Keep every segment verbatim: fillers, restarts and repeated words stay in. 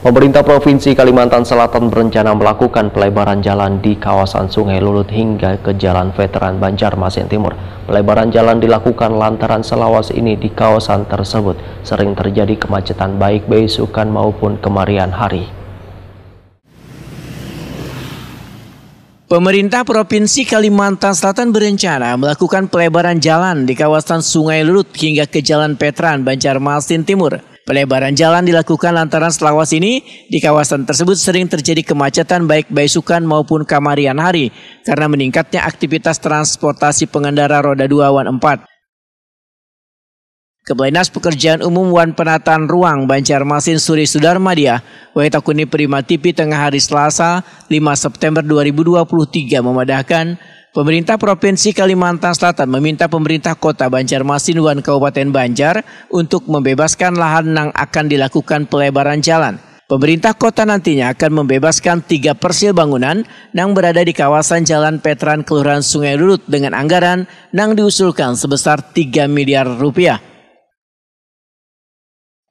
Pemerintah Provinsi Kalimantan Selatan berencana melakukan pelebaran jalan di kawasan Sungai Lulut hingga ke Jalan Veteran Banjarmasin Timur. Pelebaran jalan dilakukan lantaran selawas ini di kawasan tersebut sering terjadi kemacetan baik beisukan maupun kemarian hari. Pemerintah Provinsi Kalimantan Selatan berencana melakukan pelebaran jalan di kawasan Sungai Lulut hingga ke Jalan Petran, Banjarmasin Timur. Pelebaran jalan dilakukan lantaran selawas ini di kawasan tersebut sering terjadi kemacetan baik baisukan maupun kamarian hari karena meningkatnya aktivitas transportasi pengendara roda dua wan empat. Kepala Dinas Pekerjaan Umum wan Penataan Ruang Banjarmasin Suri Sudarmadia, wahai takuni Prima T V tengah hari Selasa, lima September dua ribu dua puluh tiga memadahkan, pemerintah Provinsi Kalimantan Selatan meminta pemerintah Kota Banjarmasin wan Kabupaten Banjar untuk membebaskan lahan nang akan dilakukan pelebaran jalan. Pemerintah kota nantinya akan membebaskan tiga persil bangunan nang berada di kawasan Jalan Petran Kelurahan Sungai Lulut dengan anggaran nang diusulkan sebesar tiga miliar rupiah.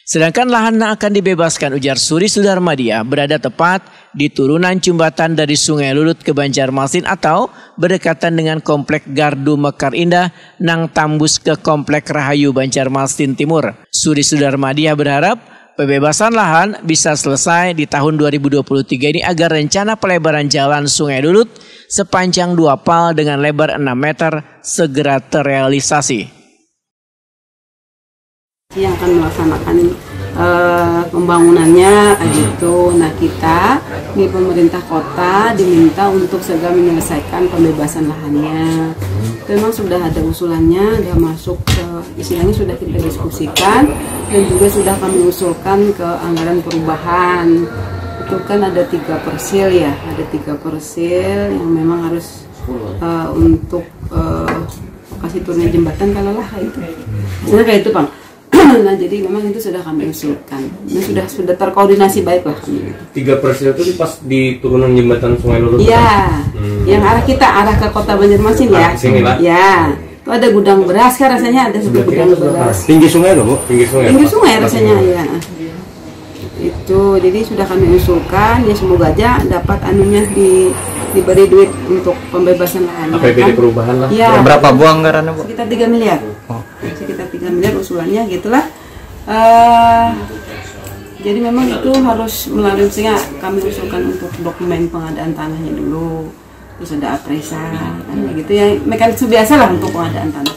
Sedangkan lahan yang akan dibebaskan, ujar Suri Sudarmadia, berada tepat di turunan jembatan dari Sungai Lulut ke Banjarmasin atau berdekatan dengan Komplek Gardu Mekar Indah nang tambus ke Komplek Rahayu Banjarmasin Timur. Suri Sudarmadia berharap pembebasan lahan bisa selesai di tahun dua ribu dua puluh tiga ini agar rencana pelebaran jalan Sungai Lulut sepanjang dua pal dengan lebar enam meter segera terrealisasi. Yang akan melaksanakan uh, pembangunannya kayak gitu. Nah, kita di pemerintah kota diminta untuk segera menyelesaikan pembebasan lahannya. Memang sudah ada usulannya, sudah masuk ke, istilahnya sudah kita diskusikan dan juga sudah kami usulkan ke anggaran perubahan. Itu kan ada tiga persil ya, ada tiga persil yang memang harus uh, untuk uh, lokasi turunnya jembatan kalau lah itu. Sebenarnya kayak itu, Bang. Nah, jadi memang itu sudah kami usulkan. Ini sudah sudah terkoordinasi baik lah kami. Tiga persil itu pas di turunan jembatan Sungai Lulut. Iya. Hmm. Yang arah kita arah ke Kota Banjarmasin ya. Sini lah. Ya. Itu ada gudang beras kan, rasanya ada satu gudang beras. Tinggi sungai loh, Bu? Tinggi sungai. Tinggi sungai rasanya ya. Itu jadi sudah kami usulkan ya, semoga aja dapat anunya di diberi duit untuk pembebasan lahan. A P B D kan? Perubahan lah. Ya. Berapa buang anggarannya, Bu? Sekitar tiga miliar. Oh. Sekitar tiga miliar usulannya gitulah. Uh, jadi memang itu harus melalui, misalnya kami usulkan untuk dokumen pengadaan tanahnya dulu, terus ada appraisal kan gitu ya, mekanisme biasa lah untuk pengadaan tanah.